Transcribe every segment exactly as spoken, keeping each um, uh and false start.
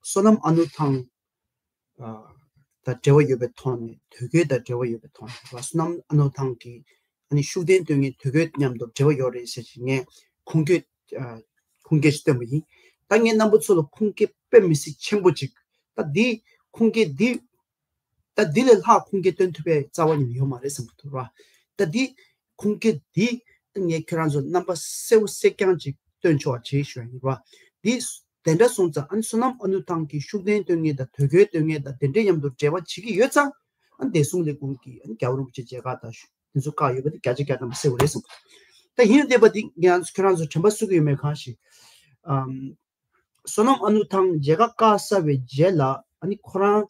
བསོད་ནམས་ཨ་ནུ་ཐང་ཨ་དང་འབྲེལ་བ་ཡོད་པའི་ཐོག་ནས། དོལ་རྒྱལ་དང་འབྲེལ་བ་ཡོད་པའི་ཐོག་ནས་ར། བསོད་ནམས་ཨ་ནུ་ཐང་གིས་ཨ་ནི་ཤུགས་ལྡན་དོན་གཉེར་དོལ་རྒྱལ་མཉམ་དུ་འབྲེལ་བ་ཡོད་རེད་ཟེར་ཞིག་ངས་ཁུངས་སྐྱེལ་ཨ་ཁུངས་སྐྱེལ་ཞིག་བཏོན་པ་ཡིན། ད་ངས་རྣམ་པ་ཚོ་ལ་ཁུངས་སྐྱེལ་དཔེ་མི་སྲིད་ཆེན་པོ་ཅིག་ད་འདི་ཁུངས་སྐྱེལ་འདི། ད་འདི་ལས་ལྷག་ཁུངས་སྐྱེལ་སྟོན་ཐུབ་པའི་རྩ་བ་ཉིད་ནས་ཡོད་མ་རེད་བསམ་གྱི་འདུག་ར། ད་འདི་ཁུངས་སྐྱེལ་འདི་ངས་ཁྱེད་རང་ཚོ་རྣམ་པ་གསལ་བོ་གསལ་རྐྱང་ཅིག་སྟོན་ཆོག་ཅེས་ཞུ་ཡ་ཡིན་ར། འདི་དེ་འདྲ་སོང་ཙང་ཨ་ནི་བསོད་ནམས་ཨ་ནུ་ཐང་གིས་ཤུགས་ལྡན་དོན་གཉེར་དང་དོལ་རྒྱལ་དོན་གཉེར་དང་དེ་འདྲའི་མཉམ་དུ་འབྲེལ་བ་བྱེད་ཀྱི་ཡོད་ཙང་། ཨ་ནི་བདེ་སྲུང་ལས་ཁུངས་ཀྱིས་ཨ་ནི་རྒྱལ་བ་རིན་པོ་ཆེ་མཇལ་ཁ་དང་དེ་ཚོ་བཀག་ཡོད་པ་དེ་བརྒྱ་ཆ་བརྒྱ་ཐམ་པ་གསལ་བོ་རེད་བསམ་གྱི་འདུག་ད་ཡིན་ན་བསྡད་པ་འདི་ང་ཚོ་ཁྱེད་རང་ཚོ་དྲན་པ་གསོ་གི་ཡོད་མེད་གང་ཞིག་ཨམ། བསོད་ནམས་ཨ་ནུ་ཐང་མཇལ་ཁ་བཀག་ཚར་བའི་རྗེས་ལ་ཨ་ནི་ཁོ་རང་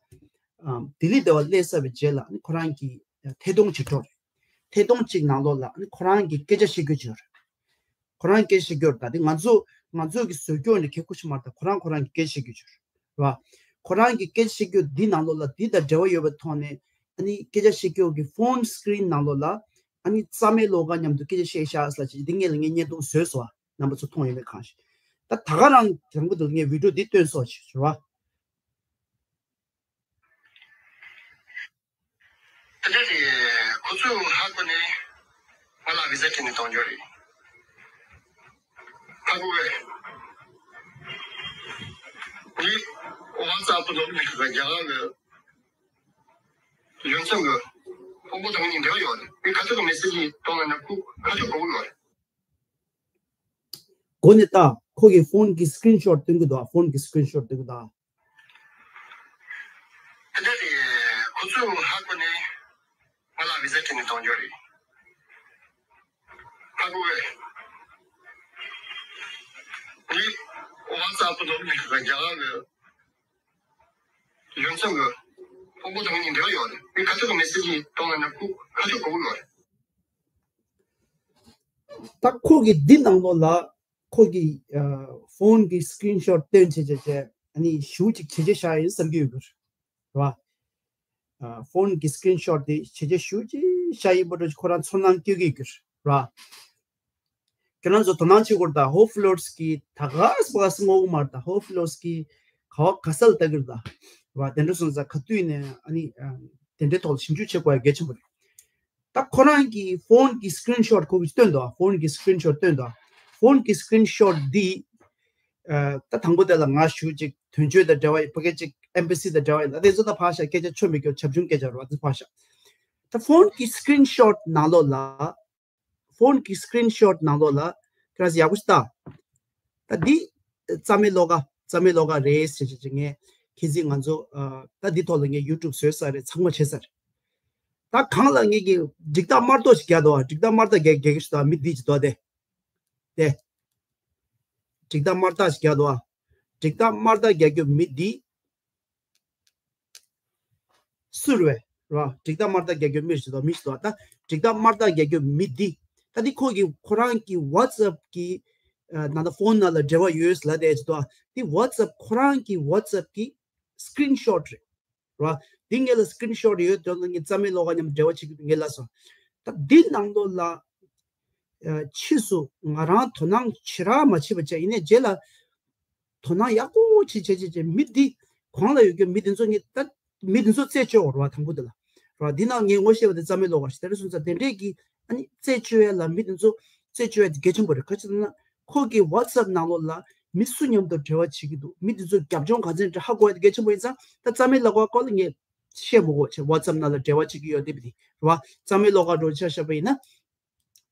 ཨམ་ལྡི་ལི་བསྡད་པ་སླེབས་ཚར་བའི་རྗེས་ལ་ཨ་ནི་ཁོ་རང་གི་ཐད་གཏོང་ཅིག་འགྲོ་རེད། ཐད་གཏོང་ཅིག་ནང་ལོགས་ལ་ཨ་ནི་ཁོ་རང་གི་སྐད་ཆ་བཤད་རྒྱུ་ཅིག་ཡོད་རེད། ཁོ་རང་སྐད་ཆ་བཤད་རྒྱུ་རེད། ད་དེ་ང་ཚོ་ང་ཚོ་གི་བཟོ་སྐྱོང་ནི་གལ་ཁུ་ཆུ་མ་རེད། ད་ཁོ་རང་ཁོ་རང་གི་སྐད་ཆ་བཤད་རྒྱུ་ཅིག་ཡོད་རེད་བ། ཁོ་རང་གི་སྐད་ཆ་བཤད་རྒྱུ་འདི་ནང་ལོགས་ལ་འདི་དང་འབྲེལ་བ་ཡོད་པའི་ཐོག་ནས་ཨ་ནི་སྐད་ཆ་བཤད་རྒྱུ་གི་ཕོན་སི་ཀི་རིན་ནང་ལོགས་ལ་ཨ་ནི་རྩ་མེད་བློ་དགའ་མཉམ་དུ་སྐད་ཆ་བཤད་ཤག་ཟེར་ཅིག་འདི་ངས་ལ་ངས་བརྙན་ཐུང་བཟོས་སོང་བ། རྣམ་པ་ཚོ་མཐོང་ཡོད་མེད་གང་ཞིག་ད་ད་ག་རང་དང་པོ་དེ་ངས་བི་ཌིའོ་འདི་སྟོན་སོགས་ཞིག་ཞུ་བ། དེ་འདྲ་རེད། ཁོ་ཚོས་ཧ་གོ་ནས་ང་ལ་བི་ཟ་སྤྲད་ནས་གཏོང་རྒྱུ་རེད། ཧ་གོ་བས། འདི་ཝ་ཙ་ཨབ་ལོག་མི་ཁ་རྒྱ་གར་གི་ཡོན་ཚང་གི་ཕོན་པོ་དང་ནི་འབྲེལ་ཡོད་རེད། མི་ཁ་ཐུག་གི་མེ་སེ་ཇི་གཏོང་ལ་ན་ཁུ་ཁ་ཐུག་གོ་གི་ཡོད་རེད། གོ་ནས་ལྟ། ཁོ་གི་ཕོན་གྱི་སི་ཀི་རིན་ཤོཊ་སྟོན་གྱི་འདུག་ཕོན་གྱི་སི་ཀི་རིན་ཤོཊ་སྟོན་གྱི་འདུག་དེ་འདྲ་རེད། ཁོ་ཚོས་ཧ་གོ་ནས་ང་ལ་བི་ཟ་སྤྲད་ནས་གཏོང་རྒྱུ་རེད། ཧ་གོ་བས། འདི་ཝ་ཙ་ཨབ་ལོག་མི་ཁ་རྒྱ་གར་གི་ཡོན་ཚང་གི་ཕོན་པོ་དང་ནི་འབྲེལ་ཡོད་རེད། མི་ཁ་ཐུག་གི་མེ་སེ་ཇི་གཏོང་ལ་ན་ཁུ་ཁ་ཐུག་གོ་གི་ཡོད་རེད། ད་ཁོ་གི་འདི་ནང་ལོགས་ལ་ཁོ་གི་ཨ་ཕོན་གི་སི་ཀི་རིན་ཤོཊ་སྟོན་བྱས་བྱས་བྱས་ཨ་ནི་ཞུ་ཅིག་བྱས་བྱས་བཞག་ཡིན་བསམ་གྱི་ཡོད་གི་རེད་བ། ཨ་ཕོན་གི་སི་ཀི་རིན་ཤོཊ་དེ་བྱས་བྱས་ཞུ་ཅིག་བཞག་ཡིན་པ་འདྲ་ཅིག་ཁོ་རང་ཚོར་སྣང་སྐྱེ་གི་ཡོད་གི་རེད་བ། ཁྱེད་རང་ཚོ་དོ་སྣང་བྱེད་དགོས་རེད། ད་ཧོ་ཕི་ལོ་སི་ཀི་ད་ག་སེ་ག་སེ་ངོ་གི་མ་རེད། ད་ཧོ་ཕི་ལོ་སི་ཀི་ག་བ་ག་ས་ལ་ལྟ་གི་རེད། ད་བ་དེ་འདྲ་སོང་ཙང་ག་དུས་ནས་ཨ་ནི་ཨ་དེ་འདྲའི་ཐོག་ལ་ཞིབ་འཇུག་བྱེད་དགོས་ཡ་གལ་ཆེན་པོ་རེད། ད་ཁོ་རང་གི་ཕོན་གྱི་སི་ཀི་རིན་ཤོཊ་ཁོ་གིས་སྟོན་འདུག་ཕོན་གྱི་སི་ཀི་རིན་ཤོཊ་སྟོན་འདུག་ཕོན་གྱི་སི་ཀི་རིན་ཤོཊ་འདི་ཨ་ད་དང་པོ་དེ་ལ་ང་ཞུ་ཅིག་དོན་གཅོད་དང་འབྲེལ་བ་ཡོད་པ་སྐད་ཅིག་ཨེམ་བྷ་སི་དང་འབྲེལ་བ་ཡོད་ལ་དེ་ཚོ་ད་ཕར་བཞག་སྐད་ཆ་ཆོ་མི་སྐྱོ་བྱབ་ཆུང་སྐད་ཆ་རེད་བ། དེ་ཕར་བཞག་ད་ཕོན་གྱི་སི་ཀི་རིན་ཤོཊ་ནང་ལོགས་ལ། ཕོན་གྱི་སི་ཀི་རིན་ཤོཊ་ནང་ལོགས་ལ་ཁྱེད་རང་ཚོ་ཡག་པོ་ཞིག་ལྟ། ད་འདི་རྩ་མེད་བློ་དགའ་རྩ་མེད་བློ་དགའ་རེད་ཟེར་ཅིག་ཅིག་ངས་ཁྱེད་ཚོས་ང་ཚོ་ཨ་ད་འདི་ཐོག་ལ་ངས་ཡུ་ཊུབ་བཟོས་ཚར་རེད། ཚང་མ་བྱས་ཚར་རེད། ད་གང་ལ་ངས་ཀྱི་འགྲིག་རྟགས་དམར་ཏོག་ཅིག་རྒྱག་འདུག་ཨ། འགྲིག་རྟགས་དམར་རྟགས་རྒྱག་རྒྱག་གི་ཞིག་འདུག་ཨ། མི་འདི་ཅིག་འདུག་ཨ། དེ་དེ་འགྲིག་རྟགས་དམར་རྟགས་ཅིག་རྒྱག་འདུག་ཨ། འགྲིག་རྟགས་དམར་རྟགས་རྒྱག་རྒྱུ་མི་འདི་སུ་རེད་བས། ར། འགྲིག་རྟགས་དམར་རྟགས་རྒྱག་རྒྱུ་མི་ཞིག་འདུག་མི་ཞིག་འདུག་ད་འགྲིག་རྟགས་དམར་རྟགས་རྒྱག་རྒྱུ་མི་འདི། ད་འདི་ཁོ་གི་ཁོ་རང་གི་ཝ་ཙ་ཨབ་གི་ཨ་ནང་ད་ཕོན་ནང་ལ་འབྲེལ་བ་ཡོད་ལབ་བསྡད་ཅིག་འདུག་འདི་ཝ་ཙ་ཨབ་ཁོ་རང་གི་ཝ་ཙ་ཨབ་གི་སི་ཀི་རིན་ཤོཊ་རེད། ར། འདི་ངེད་ལ་སི་ཀི་རིན་ཤོཊ་ཡོད་དོན་ལ་ངས་རྩ་མེད་བློ་དགའ་མཉམ་འབྲེལ་བ་བྱེད་ཀྱི་འདུག་ངེད་ལ་སོང་། ད་འདི་ནང་ལོགས་ལ་ཨ་ཕྱིས་སུ་ང་རང་དོ་སྣང་ཞེ་དྲག་མ་བྱེད་པ་བྱས། ཡིན་ནའི་རྗེས་ལ་དོ་སྣང་ཡག་པོ་བྱེད་བྱེད་བྱེད་བྱེད། མི་འདི་གང་ལ་ཡོད་རྒྱུ་མི་འདི་ཚོ་ངས་ད་མི་འདི་ཚོ་རྩད་གཅོད་འོར་བ་དང་པོ་དེ་ལ་ར། འདི་ནང་ངས་ངོ་ཤེས་པ་དེ་རྩ་མེད་བློ་དགའ་ཞིག་དེ་རེད་སོང་ཙང་དེ་འདྲས་ཀྱི་ཨ་ནི་རྩད་གཅོད་ཡ་ལ་མི་འདི་ཚོ་རྩད་གཅོད་ཡ་དེ་གལ་ཆེན་པོ་རེད། ག་ཅི་ལབ་ན་ཁོ་གི་ཝ་ཙ་ཨབ་ནང་ལོགས་ལ་མི་སུ་མཉམ་དུ་འབྲེལ་བ་བྱེད་ཀྱི་འདུག་མི་འདི་ཚོ་རྒྱབ་ལྗོངས་ག་ཚོད་འདྲ་ཧ་གོ་ཡ་དེ་གལ་ཆེན་པོ་ཡིན་ཙང་ད་རྩ་མེད་བློ་དགའ་སྐོར་ལ་ངས་བཤད་མི་དགོས་བྱས། ཝ་ཙ་ཨབ་ནང་ལ་འབྲེལ་བ་བྱེད་ཀྱི་ཡོད་དེ་བི་དེ་ར་བ། རྩ་མེད་བློ་དགའ་འདྲ་བོ་ཆ་བཞག་པ་ཡིན་ན།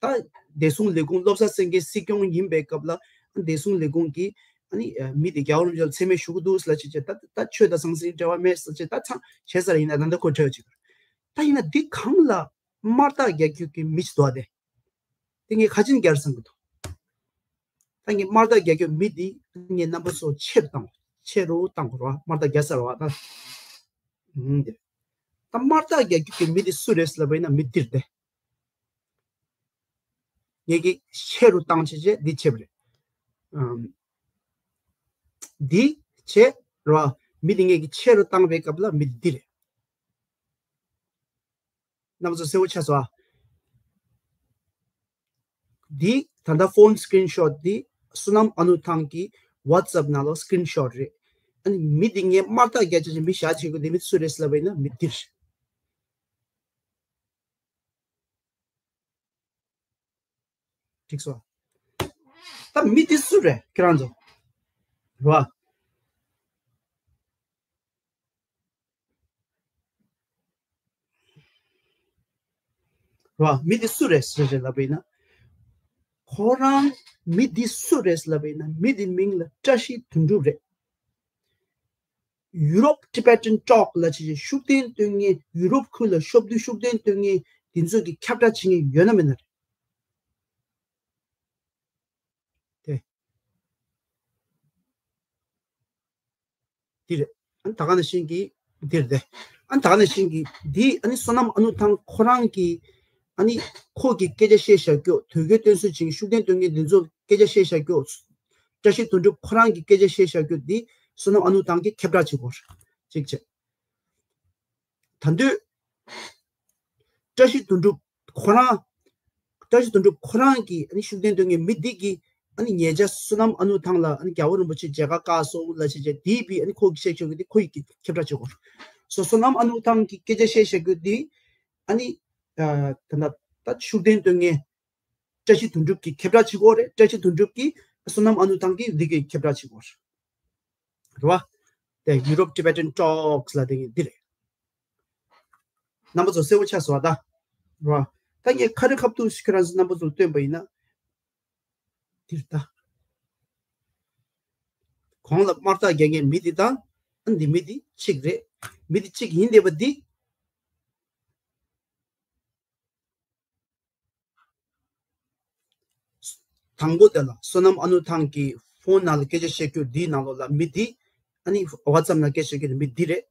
ད་བདེ་སྲུང་ལས་ཁུངས་བློ་བཟང་སེང་གེ་སྲིད་སྐྱོང་ཡིན་པའི་སྐབས་ལ་བདེ་སྲུང་ལས་ཁུངས་ཀྱིས་ཨ་ནི་མི་དེ་རྒྱལ་བ་རིན་པོ་ཆེ་ལ་མཚན་སྨད་ཞུ་གི་འདུག་ཟེར་ལབ་བྱས་བྱས། ད་ད་ཆོས་དང་ཟང་ཟིང་འབྲེལ་བ་མེད་ཟེར་བྱས། ད་ཚང་བྱས་ཚར་ཡིན་ན་ད་ལྟ་ཁོ་བྲོས་བྱས། ད་ཡིན་ན་འདི་གང་ལ་དམར་རྟགས་རྒྱག་རྒྱུ་གི་མི་ཞིག་འདུག་ཨ། དེ་དེ་ངས་ཁ་ཆེན་རྒྱག་བསམ་གི་འདུག་ད་ངས་དམར་རྟགས་རྒྱག་རྒྱུ་མི་འདི་ངས་རྣམ་པ་ཚོ་ཆེ་རུ་བཏང་། ཆེ་རུ་བཏང་དགོས་ར། དམར་རྟགས་རྒྱག་ཚར་བ་ད། ཧུམ་དེ། ད་དམར་རྟགས་རྒྱག་རྒྱུ་གི་མི་འདི་སུ་རེད་ཟེར་ལབ་པ་ཡིན་ན་མི་འདིར་དེ། ངས་ཀྱི་ཆེ་རུ་བཏང་བྱས་བྱས་འདི་བྱས་པ་རེད། ཨམ། འདི་བྱས་ར། མི་འདི་ངས་ཀྱི་ཆེ་རུ་བཏང་བའི་སྐབས་ལ་མི་འདི་རེད། རྣམ་པ་ཚོ་གསལ་པོ་ཆགས་སོང་ཨ། འདི་ད་ལྟ་ཕོན་སི་ཀི་རིན་ཤོཊ་འདི་བསོད་ནམས་ཨ་ནུ་ཐང་གི་ཝ་ཙ་ཨབ་ནང་ལོགས་སི་ཀི་རིན་ཤོཊ་རེད། ཨ་ནི་མི་འདི་ངས་དམར་རྟགས་རྒྱག་བྱས་ཅིག་མི་བཞག་བྱེད་དགོས་འདི་མི་སུ་རེད་ལབ་པ་ཡིན་ན་མི་འདིར། འགྲིག་སོང་། ད་མི་འདི་སུ་རེད་ཁྱེད་རང་ཚོ། རེད་བ། རེད་བ། མི་འདི་སུ་རེད་ཟེར་ཟེར་ལབ་པ་ཡིན་ན། ཁོ་རང་མི་འདི་སུ་རེད་ལབ་པ་ཡིན་ན་མི་འདི་མིང་ལ་བཀྲ་ཤིས་དོན་གྲུབ་རེད། ཡུ་རོབ་Tibetan Talk ལབ་བྱས་བྱས་ཤུགས་ལྡན་སྟོན་མཁན། ཡུ་རོབ་ཁུལ་ལ་ཤོབ་དུས་ཤུགས་ལྡན་སྟོན་མཁན་འདི་ཚོ་གི་ཁྱབ་བསྒྲགས་བྱེད་མཁན་ཡོད་ན་མེད་ན་རེད། དེ། འདི་རེད། ཨ་ནི་ད་ག་ནང་བཞིན་གྱི་འདི་རེད་དེ། ཨ་ནི་ད་ག་ནང་བཞིན་གྱི་འདི་ཨ་ནི་བསོད་ནམས་ཨ་ནུ་ཐང་ཁོ་རང་གི་ཨ་ནི་ཁོ་གི་སྐད་ཆ་བཤད་བཞག་རྒྱུ། དོལ་རྒྱལ་བསྟེན་གསོལ་བྱེད་མཁན་ཤུགས་ལྡན་སྟོན་མཁན་འདི་ཚོ་སྐད་ཆ་བཤད་བཞག་རྒྱུ། བཀྲ་ཤིས་དོན་གྲུབ་ཁོ་རང་གི་སྐད་ཆ་བཤད་བཞག་རྒྱུ་འདི་བསོད་ནམས་ཨ་ནུ་ཐང་གིས་ཁྱབ་བསྒྲགས་བྱེད་དགོས། གཅིག་བྱས། ད་དུང་བཀྲ་ཤིས་དོན་གྲུབ་ཁོ་རང་། བཀྲ་ཤིས་དོན་གྲུབ་ཁོ་རང་གིས་ཨ་ནི་ཤུགས་ལྡན་སྟོན་མཁན་མི་འདི་གིས་ཨ་ནི་ཉེ་ཆར་བསོད་ནམས་ཨ་ནུ་ཐང་ལ་ཨ་ནི་རྒྱལ་བ་རིན་པོ་ཆེ་མཇལ་ཁ་བཀག་སོང་ལབ་བྱས་བྱས་འདི་བི་ཨ་ནི་ཁོ་གིས་བཤད་ཆོག་གི་འདི་ཁོ་ཡིས་ཁྱབ་བསྒྲགས་བྱེད་དགོས། སོ་བསོད་ནམས་ཨ་ནུ་ཐང་གིས་སྐད་ཆ་བཤད་བཞག་རྒྱུ་འདི་ཨ་ནི་ད་ད་ད་ཤུགས་ལྡན་སྟོན་མཁན་བཀྲ་ཤིས་དོན་གྲུབ་ཀྱིས་ཁྱབ་བསྒྲགས་བྱེད་དགོས་རེད། བཀྲ་ཤིས་དོན་གྲུབ་ཀྱིས་བསོད་ནམས་ཨ་ནུ་ཐང་གིས་འདི་གིས་ཁྱབ་བསྒྲགས་བྱེད་དགོས་རེད་བ། དེ་ཡུ་རོབ་Tibetan Talks ལབ་དེ་འདི་རེད། རྣམ་པ་ཚོ་གསལ་པོ་ཆགས་སོང་བ་ད། རེད་བ། ད་ངས་ཁ་རི་ཁ་ཐུག་ཞིག་ཁྱེད་རང་ཚོ་རྣམ་པ་ཚོར་སྟོན་པ་ཡིན་ན། འདིར་ད། གོང་ལ་དམར་རྟགས་རྒྱག་མཁན་མི་འདི་དང་། ཨ་འདི་མི་འདི་གཅིག་རེད། མི་འདི་གཅིག་ཡིན་བསྡད་པ་འདི། དང་པོ་དེ་ལ་བསོད་ནམས་ཨ་ནུ་ཐང་གི་ཕོན་ནང་ལ་སྐད་ཆ་བཤད་རྒྱུ་འདིའི་ནང་ལོགས་ལ་མི་འདི་ཨ་ནི་ཝ་ཙབ་ནང་སྐད་ཆ་བཤད་རྒྱུ་མི་འདི་རེད།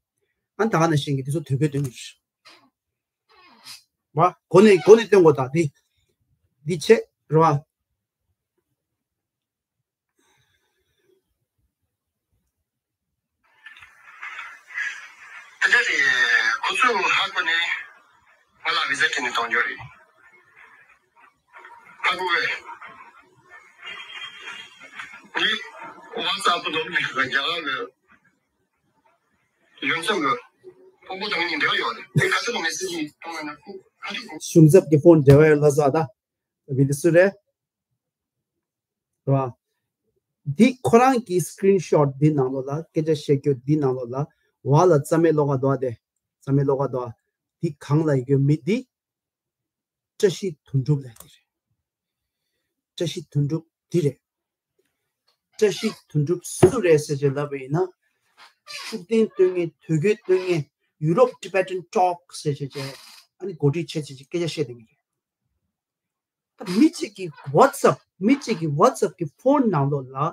ཨ་ནི་ད་ག་ནང་བཞིན་གྱི་འདི་ཚོ་དོལ་རྒྱལ་སྟོན་གྱི་རེད། བ། གོ་ནས་གོ་ནས་སྟོན་དགོས་ད་འདི། འདི་བྱས་རེད་བ། དེ་འདྲ་རེད། ཁོ་ཚོས་ཧ་གོ་ནས་ང་ལ་བི་ཟ་སྤྲད་ནས་གཏོང་རྒྱུ་རེད། ཧ་གོ་བས། འདི་ཝ་ཙབ་ནང་ནས་རྒྱ་གར་གི་གཞུང་ཚབ་ཀྱི་ཕོན་འབྲེལ་བ་ཡོད་རེད། དེ་ག་ཚོད་ཀྱི་མེ་སེ་ཇི་གཏོང་ན་ཁོ་ཧ་ཅང་གོ། གཞུང་ཚབ་ཀྱི་ཕོན་འབྲེལ་བ་ཡོད་ལ་ཟ་ད། བི་དེ་སུ་རེད། རེད་བ། འདི་ཁོ་རང་གི་སི་ཀི་རིན་ཤོཊ་འདི་ནང་ལོགས་ལ་སྐད་ཆ་བཤད་རྒྱུ་འདི་ནང་ལོགས་ལ་བ་ལ་རྩ་མེད་ཀློག་ག་འདུག་བ་དེ། རྩ་མེད་ཀློག་ག་འདུག་བ། འདི་གང་ལ་ཡོད་རྒྱུ་མི་འདི། བཀྲ་ཤིས་དོན་གྲུབ་ལ་འདི་རེད། བཀྲ་ཤིས་དོན་གྲུབ་འདི་རེད། བཀྲ་ཤིས་དོན་གྲུབ་སུ་རེད་ཟེར་ཅེས་ལབ་པ་ཡིན་ན། ཤུགས་ལྡན་སྟོན་མཁན་དོལ་རྒྱལ་སྟོན་མཁན་ཡུ་རོབ་Tibetan Talk ཟེར་ཅེས་ཅེས་ཨ་ནི་འགོ་ཁྲིད་བྱས་ཅེས་ཀྱི་སྐད་ཆ་བཤད་བསྡད་མཁན་རེད། ད་མི་གཅིག་གིས་ཝ་ཙབ་མི་གཅིག་གིས་ཝ་ཙབ་ཀྱི་ཕོན་ནང་ལོགས་ལ་ཨ་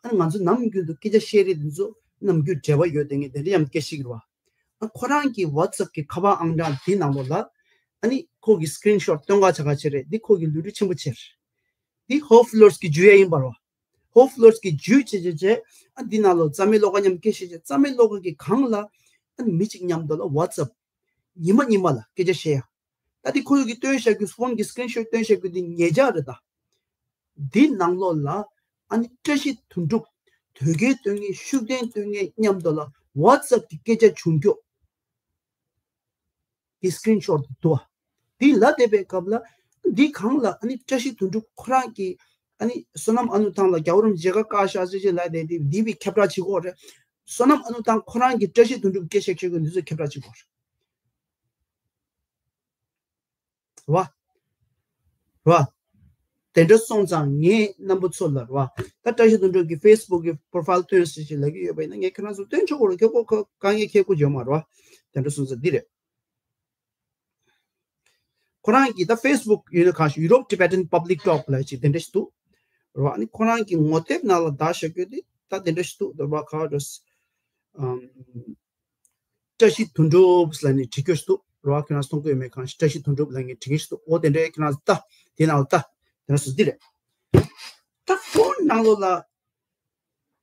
ནི་ང་ཚོ་ནམ་རྒྱུན་དུ་སྐད་ཆ་བཤད་རེས་འདི་ཚོ་ནམ་རྒྱུན་འབྲེལ་བ་ཡོད་བསྡད་མཁན་དེ་འདྲ་ཡང་སྐད་ཤིག་རེད་བ། ཨ་ཁོ་རང་གི་ཝ་ཙབ་ཀྱི་ཁ་པར་ཨང་གྲངས་འདི་ནང་ལོགས་ལ་ཨ་ནི་ཁོ་གི་སི་ཀི་རིན་ཤོཊ་སྟོན་ག་ཆ་ག་ཆེ་རེད། འདི་ཁོ་གི་ལོ་རྒྱུས་ཆེན་པོ་ཆེ་རེད། འདི་ཧོ་ཕུ་ལོར་གྱི་བརྒྱུད་ཡ་ཡིན་པ་རེད་བ། ཧོ་ཕུ་ལོར་གྱི་བརྒྱུད་བྱས་བྱས་བྱས་ཨ་འདི་ནང་ལོགས་རྩ་མེད་ཀློག་ག་མཉམ་སྐད་བཤད་བྱས་རྩ་མེད་ཀློག་ག་གི་སྒང་ལ་ཨ་ནི་མི་གཅིག་མཉམ་དུ་ལ་ཝ་ཙབ་ཉི་མ་ཉི་མ་ལ་སྐད་ཆ་བཤད་ཡ། ད་འདི་ཁོ་ཚོ་གིས་སྟོན་བཞག་རྒྱུ་ཕོན་གྱི་སི་ཀི་རིན་ཤོཊ་སྟོན་བཞག་རྒྱུ་འདི་ཉེ་ཆར་རེད་ད། འདི་ནང་ལོགས་ལ་ཨ་ནི་བཀྲ་ཤིས་དོན་གྲུབ་དོལ་རྒྱལ་སྟོན་མཁན་ཤུགས་ལྡན་སྟོན་མཁན་མཉམ་དུ་ལ་ཝ་ཙབ་ཀྱི་སྐད་ཆ་བྱུང་རྒྱུ་གི་སི་ཀི་རིན་ཤོཊ་འདུག་བ། འདི་ལབ་བསྡད་པའི་སྐབས་ལ་འདི་སྒང་ལ་ཨ་ནི་བཀྲ་ཤིས་དོན་གྲུབ་ཁོ་རང་གིས་ཨ་ནི་བསོད་ནམས་ཨ་ནུ་ཐང་ལ་རྒྱལ་བ་རིན་པོ་ཆེ་མཇལ་ཁ་བཀག་ཤག་ཟེར་ཅེས་ལབ་བསྡད་དེ་འདི་བི་ཁྱབ་བསྒྲགས་བྱེད་དགོས་རེད། བསོད་ནམས་ཨ་ནུ་ཐང་ཁོ་རང་གིས་བཀྲ་ཤིས་དོན་གྲུབ་སྐད་ཆ་བཤད་རྒྱུ་འདི་ཚོ་ཁྱབ་བསྒྲགས་བྱེད་དགོས་རེད། རེད་བ། རེད་བ། དེ་འདྲ་སོང་ཙང་ངས་རྣམ་པ་ཚོ་ལ་རེད་བ། ད་བཀྲ་ཤིས་དོན་གྲུབ་ཀྱི་ཕེ་སི་བུག་གི་པོ་རོ་ཕའིལ་སྟོན་ཟེར་ཞིག་ལབ་ཀྱི་ཡོད་པ་ཡིན་ན་ངས་ཁྱེད་རང་ཚོ་སྟོན་ཆོག་གི་རེད། ཁྱེད་ཁོ་ཁོ་དཀའ་ངལ་ཁྱེད་ཁོ་བརྗོད་མ་རེད་བ། དེ་འདྲ་སོང་ཙང་འདི་རེད། ཁོ་རང་གིས་ད་ཕེ་སི་བུག་ཡིན་ན་གང་ཞིག་ཡུ་རོབ་ཊི་བེ་ཊན་པབ་ལིག་ཊོག་ལབ་ཅིག་དེ་འདྲ་ཞིག་འདུག་རེད་བ། ཨ་ནི་ཁོ་རང་གི་ངོ་དེབ་ནང་ལ་བརྡ་བཞག་རྒྱུ་དེ་ད་དེ་འདྲ་ཞིག་འདུག་རེད་བ། ག་རེ། ཨམ། བཀྲ་ཤིས་དོན་གྲུབ་ལབ་ནས་བྲིས་རྒྱུ་ཞིག་འདུག་རེད་བ། ཁྱེད་རང་ཚོ་མཐོང་གི་ཡོད་མེད་གང་ཞིག་བཀྲ་ཤིས་དོན་གྲུབ་ལབ་ནས་བྲིས་མཁན་ཞིག་འདུག་འོ་དེ་འདྲའི་ཁྱེད་རང་ཚོ་ལྟ། དེ་ནང་ལ་ལྟ། དེ་ནང་སུ་འདི་རེད། ད་ཕོན་ནང་ལོགས་ལ་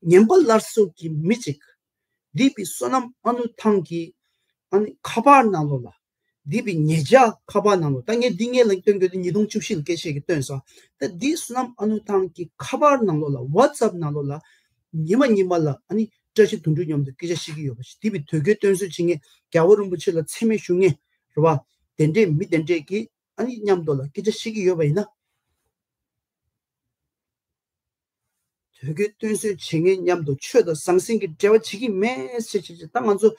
ངན་པ་སླར་གསོ་གི་མི་གཅིག་འདི་བི་བསོད་ནམས་ཨ་ནུ་ཐང་གི་ཨ་ནི་ཁ་པར་ནང་ལོགས་ལ་འདི་བི་ཉེ་ཆར་ཁ་པར་ནང་ལོགས་ད་ངས་འདི་ངས་ལ་སྟོན་དགོས་དུས་ཉིས་སྟོང་བཅུ་བཞི་ལ་སྐད་ཆ་གི་སྟོན་སོང་། ད་འདི་བསོད་ནམས་ཨ་ནུ་ཐང་གི་ཁ་པར་ནང་ལོགས་ལ་ཝ་ཙབ་ནང་ལོགས་ལ་ཉི་མ་ཉི་མ་ལ་ཨ་ནི་ བཀྲ་ཤིས་དོན་གྲུབ་མཉམ་དུ་སྐད་ཆ་བཤད་ཀྱི་ཡོད་པ་ཞིག་དེ་བས་དོལ་རྒྱལ་བསྟེན་གསོལ་བྱེད་མཁན་རྒྱལ་བ་རིན་པོ་ཆེ་ལ་མཚན་སྨད་ཞུ་མཁན་རེད་བ། དེ་འདྲས་མི་དེ་འདྲས་ཀྱིས་ཨ་ནི་མཉམ་དུ་ལ་སྐད་ཆ་བཤད་ཀྱི་ཡོད་པ་ཡིན་ན། དོལ་རྒྱལ་བསྟེན་གསོལ་བྱེད་མཁན་མཉམ་དུ་ཆོས་དང་ཟང་ཟིང་གི་འབྲེལ་བ་བྱེད་ཀྱི་མེད་ཟེར་བྱས་བྱས་ད་ང་ཚོ་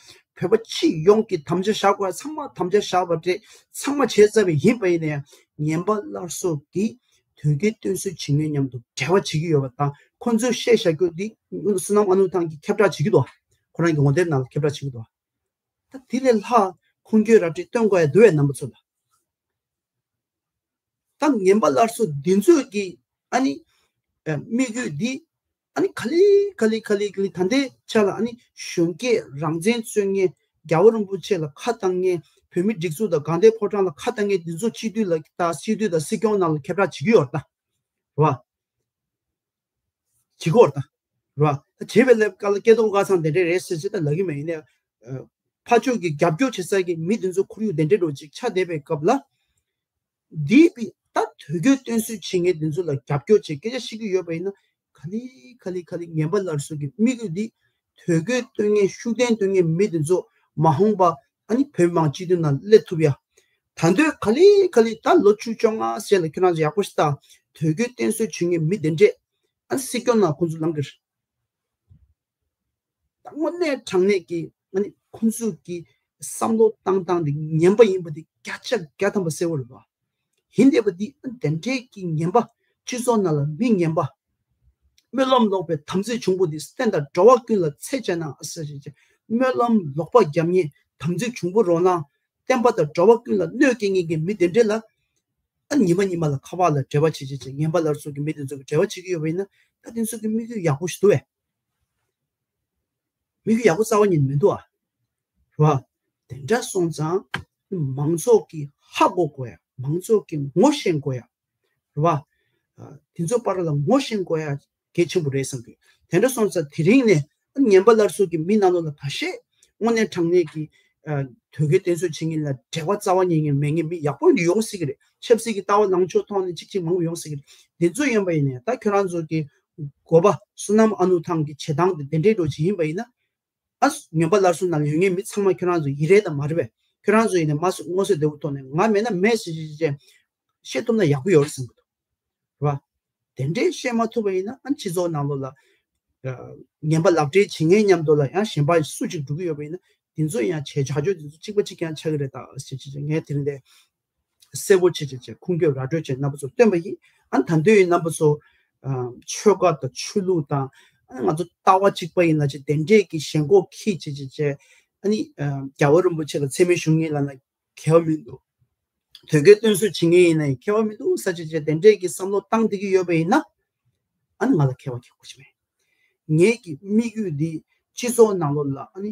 བོད་པ་སྤྱི་ཡོངས་ཀྱི་དམ་བཅའ་བཞག་དགོས་ཚང་མ་དམ་བཅའ་བཞག་པ་རེད། ཚང་མ་བྱས་ཚར་བ་ཡིན་པ་ཡིན་ན་ཡང་ངན་པ་སླར་གསོ་གིས་དོལ་རྒྱལ་བསྟེན་གསོལ་བྱེད་མཁན་མཉམ་དུ་འབྲེལ་བ་བྱེད་ཀྱི་ཡོད་པ་དང་ཁོང་ཚོས་བཤད་བཞག་རྒྱུ་འདི་བསོད་ནམས་ཨ་ནུ་ཐང་གིས་ཁྱབ་བསྒྲགས་བྱེད་ཀྱི་འདུག་ཁོ་རང་གི་ངོ་དེབ་ནང་ལ་ཁྱབ་བསྒྲགས་བྱེད་ཀྱི་འདུག་ད་དེ་ལས་ལྷག་ཁུངས་སྐྱེལ་ར་སྤྲོད་སྟོན་དགོས་ཡ་འདུག་བས་རྣམ་པ་ཚོ་ལ། ད་ངན་པ་སླར་གསོ་འདི་ཚོས་ཀྱི་ཨ་ནི་ཨ་དམིགས་ཡུལ་འདི་ཨ་ནི་ག་ལེ་ག་ལེ་ག་ལེ་ག་ལེ་ད་ལྟའི་ཆ་ལ་ཨ་ནི་གཞོན་སྐྱེས་རང་བཙན་རྩོད་མཁན་རྒྱལ་བ་རིན་པོ་ཆེ་ལ་ཁ་བཏང་མཁན་བོད་མི་སྒྲིག་འཛུགས་དང་དགའ་ལྡན་ཕོ་བྲང་ལ་ཁ་བཏང་མཁན་འདི་ཚོ་སྤྱི་འཐུས་ལ་ད་སྤྱི་འཐུས་དང་སྲིད་སྐྱོང་ནང་ལ་ཁྱབ་བསྒྲགས་བྱེད་ཀྱི་ཡོད་རེད་ད་རེད་བ། བྱེད་ཀྱི་ཡོད་རེད་ད་རེད་བ། ད་བྱེད་པའི་ལས་ཀ་ལ་སྐལ་རྡོར་དཀར་ཚང་དེ་འདྲས་རེད་ཟེར་ཅིག་ད་ལབ་ཀྱི་མེད་ཡིན་ནའི་ཕར་ཕྱོགས་ཀྱི་རྒྱབ་སྐྱོར་བྱེད་ས་ཀྱི་མི་འདི་ཚོ་ཁོར་ཡུག་དེ་འདྲས་འགྲོ་ཅིག་ཆགས་བསྡད་པའི་སྐབས་ལ། འདིས་པའི་ད་དོལ་རྒྱལ་བསྟེན་གསོལ་བྱེད་མཁན་འདི་ཚོ་ལ་རྒྱབ་སྐྱོར་བྱེད་སྐད་ཆ་བཤད་ཀྱི་ཡོད་པ་ཡིན་ན་ག་ལེ་ག་ལེ་ག་ལེ་ངན་པ་སླར་གསོ་གི་དམིགས་ཡུལ་འདི་དོལ་རྒྱལ་བསྟེན་མཁན་ཤུགས་ལྡན་བསྟེན་མཁན་མི་འདི་ཚོ་མ་འོངས་པ་ཨ་ནི་བོད་མི་མང་སྤྱི་འཐུས་ནང་སླེབས་ཐུབ་ཡ། ད་འདོད་ག་ལེ་ག་ལེ་ད་ལོ་བཅུ་བཅོ་ལྔ་ཟེར་ལ་ཁྱོད་རང་ཚོ་ཡག་པོ་ཞིག་ལྟ། དོལ་རྒྱལ་བསྟེན་གསོལ་བྱེད་མཁན་མི་འདི་འདྲས་ཨ་ནི་སྲིད་སྐྱོང་ནང་ཁོང་ཚོ་ལངས་ཀྱི་རེད། དངོས་གནས་དྲང་གནས་ཀྱི་ཨ་ནི་ཁོང་ཚོས་ཀྱི་བསམ་བློ་བཏང་སྟངས་དེ་ངན་པ་ཡིན་པ་དེ་བརྒྱ་ཆ་བརྒྱ་ཐམ་པ་གསལ་བོ་རེད་པ། ཡིན་བསྡད་པ་འདི་ཨ་ནི་དེ་འདྲའི་ཀྱི་ངན་པ་སྤྱི་ཚོགས་ནང་ལ་མི་ངན་པ། སྨོན་ལམ་ལོག་པའི་དམ་ཚིག་བྱུང་པོ་འདི་བསྟན་དང་འགྲོ་བ་ཀུན་ལ་འཚེ་བྱས་ན་ཨ་ཟེར་བྱས་བྱས་སྨོན་ལམ་ལོག་པ་རྒྱབ་མཁན་དམ་ཚིག་བྱུང་པོ་རོགས་གནང་བསྟན་པ་དང་འགྲོ་བ་ཀུན་ལ་གནོད་སྐྱེལ་མཁན་གྱི་མི་དེ་འདྲས་ལ། ཨ་ཉི་མ་ཉི་མ་ལ་ཁ་པར་ལ་འབྲེལ་བ་བྱེད་བྱེད་བྱེད་ངན་པ་སླར་གསོ་གི་མི་དེ་ཚོ་གི་འབྲེལ་བ་བྱེད་ཀྱི་ཡོད་པ་ཡིན་ན་ད་དེ་ཚོ་གི་དམིགས་ཡུལ་ཡག་པོ་ཞིག་འདུག་བས། དམིགས་ཡུལ་ཡག་པོ་རྩ་བ་ཉིད་མི་འདུག་ཨ། རེད་བ། དེ་འདྲ་སོང་ཙང་མང་ཚོགས་ཀྱི་ཧ་གོ་དགོས་ཡ་མང་ཚོགས་ཀྱི་ངོ་ཤེས་དགོས་ཡ། རེད་བ། དེ་ཚོ་བར་ལ་ངོ་ཤེས་དགོས་ཡ་གལ་ཆེན་པོ་རེད་བསམ་གི། དེ་འདྲ་སོང་ཙང་དེ་རིང་ནས་ངན་པ་སླར་གསོ་གི་མི་ནང་ལོགས་ལ་ད་ཤེས་དངོས་གནས་དྲང་གནས་ཀྱི་དོལ་རྒྱལ་བསྟེན་གསོལ་བྱེད་མཁན་ལ་འབྲེལ་བ་རྩ་བ་ཉིད་ནས་མེད་མཁན་མི་ཡག་པོ་ཡོང་སྲིད་ཀྱི་རེད། ཆབ་སྲིད་ཀྱི་ལྟ་བ་ལངས་ཕྱོགས་ཐོག་ནས་གཅིག་གཅིག་མང་པོ་ཡོང་སྲིད་ཀྱི་རེད། འདི་ཚོ་ཡིན་པ་ཡིན་ནའི་ད་ཁྱོད་རང་ཚོ་གི་འགོ་པ་བསོད་ནམས་ཨ་ནུ་ཐང་གི་བྱེད་སྟངས་དེ་དེ་འདྲའི་འགྲོ་ཅིག་ཡིན་པ་ཡིན་ན། ཨ་ངན་པ་སླར་གསོ་ནང་ཡོད་མཁན་མི་ཚང་མ་ཁྱོད་རང་ཚོ་ཡི་རེད་དང་མ་རེད་པས། ཁྱོད་རང་ཚོ་ཡིན་ནའི་མ་སུ་མངོན་གསལ་དོད་པོ་ཐོག་ནས་ང་མེད་ན་མེད་ཟེར་ཟེར་ཟེར་བཤད་ཐུབ་ན་ཡག་པོ་ཡོད་རེད་བསམ་གི་འདུག་རེད་བ། དེ་འདྲའི་བཤད་མ་ཐུབ་པ་ཡིན་ན་ཨ་སྤྱི་ཚོགས་ནང་ལོགས་ལ་ངན་པ་ལག་འབྲེལ་བྱེད་མཁན་མཉམ་དུ་ལ་ཡང་གཞན་པ་སུ་གཅིག་འགྲོ་གི་ཡོད་པ་ཡིན་ན་དེ་ཚོ་ཡང་བྱས་བྱ་སྤྱོད་དེ་ཚོ་གཅིག་པ་གཅིག་རྐྱང་ཆགས་ཀྱི་རེད་ད་ཟེར་ཅིག་ངས་དེ་རིང་དེ་གསལ་པོ་བྱེད་བྱེད་བྱེད་ཁུངས་སྐྱེལ་ར་སྤྲོད་བྱེད་རྣམ་པ་ཚོར་སྟོན་པ་ཡིན། ཨ་ད་འདོད་ཡིན་རྣམ་པ་ཚོ་ཆོལ་ཁ་དང་ཆོས་ལུགས་དང་ཨ་ང་ཚོ་ལྟ་བ་གཅིག་པ་ཡིན་ལ་ཅིག་དེ་འདྲས་ཀྱི་ཞེན་ཁོག་ཁྱི་བྱེད་བྱེད་བྱེད་ཨ་ནི་རྒྱལ་བ་རིན་པོ་ཆེ་ལ་མཚན་སྨད་ཞུ་མཁན་ལ་ན་ཁྱད་པར་མི་འདུག་དོལ་རྒྱལ་བསྟེན་གསོལ་བྱེད་མཁན་ཡིན་ན་ཡང་ཁྱད་པར་མི་འདུག་ས་ཆ་ཆ་དེ་འདྲས་ཀྱི་བསམ་བློ་བཏང་བསྡད་ཀྱི་ཡོད་པ་ཡིན་ན་ཨ་ནི་ང་ལ་ཁྱད་པར་གྱི་གོ་ཆ་མེད། ངེད་ཀྱི་དམིགས་ཡུལ་འདི་སྤྱི་ཚོགས་ནང་ལོགས་ལ་ཨ་ནི་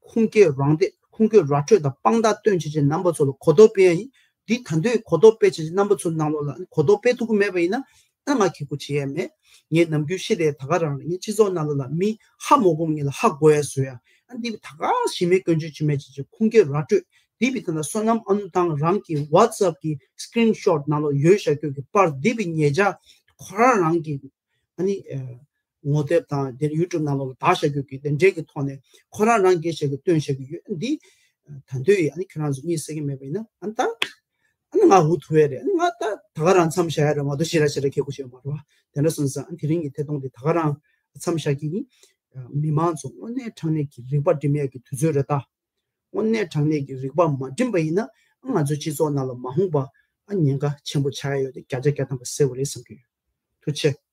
ཁུངས་སྐྱེལ་རང་འདེད་ཁུངས་སྐྱེལ་ར་སྤྲོད་དང་དཔང་རྟགས་སྟོན་བྱེད་ཆེད་རྣམ་པ་ཚོ་ལ་གོ་རྟོགས་སྤེལ་ཡ་ཡིན། འདི་ད་འདོད་གོ་རྟོགས་སྤེལ་བྱེད་ཆེད་རྣམ་པ་ཚོ་ནང་ལོགས་ལ་ཨ་ནི་གོ་རྟོགས་སྤེལ་ཐུབ་ཀྱི་མེད་པ་ཡིན་ན་ཨ་ང་ཁྱེད་སྐུ་བྱེད་ཡ་མེད། ངས་ནམ་རྒྱུན་བཤད་དེ་ད་ག་རང་ངས་སྤྱི་ཚོགས་ནང་ལོགས་ལ་མི་ཧ་མ་གོ་མཁན་ལ་ཧ་གོ་ཡ་བཟོ་ཡ་ཨ་འདི་ད་ག་གཞི་མེད་སྐྱོན་བརྗོད་བྱེད་མེད་བྱེད་ཆེད་ཁུངས་སྐྱེལ་ར་སྤྲོད། འདི་བི་ད་ལྟ་བསོད་ནམས་ཨ་ནུ་ཐང་རང་གི་WhatsApp་གི་screenshot་ནང་ལོགས་ཡོད་བཞག་རྒྱུ་གི་པར་འདི་བི་ཉེ་ཆར་ཁོ་རང་རང་གི་ཨ་ནི་ངོ་དེབ་དང་དེར་YouTube་ནང་ལོགས་ལ་བཏགས་བཞག་རྒྱུ་གི་དེ་འདྲའི་གི་ཐོག་ནས་ཁོ་རང་རང་སྐད་ཆ་གི་སྟོན་བཞག་གི་ཡོད་འདི་ད་འདོད་ཡིན། ཨ་ནི་ཁྱེད་རང་ཚོ་གཉིད་སད་ཀྱི་མེད་པ་ཡིན་ན་ཨ་ནི་ད་ཨ་ནི་ང་འུ་ཐུག་ཡ་རེད། ཨ་ནི་ང་ད་ད་ག་རང་མཚམས་བཞག་ཡ་རེད་མ་གཏོགས་ཞེ་དྲག་ཞེ་དྲག་ཁྱེད་སྐུ་བྱེད་མ་རེད་བ། དེ་འདྲ་སོང་ཙང་ཨ་ནི་དེ་རིང་གི་ཐད་གཏོང་དེ་ད་ག་རང་མཚམས་བཞག་གི་ཡིན། མི་མང་ཚོ་དངོས་གནས་དྲང་གནས་ཀྱི་རིག་པ་སྒྲིམ་ཡ་གི་དུས་ཚོད་རེད་ད། དངོས་གནས་དྲང་གནས་ཀྱི་རིག་པ་མ་སྒྲིམ་པ་ཡིན་ན་ང་ཚོའི་སྤྱི་ཚོགས་ནང་ལ་མ་འོངས་པ་ཨ་ཉེན་ཁ་ཆེན་པོ་ཆགས་ཡ་ཡོད་དེ་བརྒྱ་ཆ་བརྒྱ་ཐམ་པ་གསལ་བོ་རེད་བསམ་གྱི་ཡོད། ཐུགས་རྗེ་ཆེ།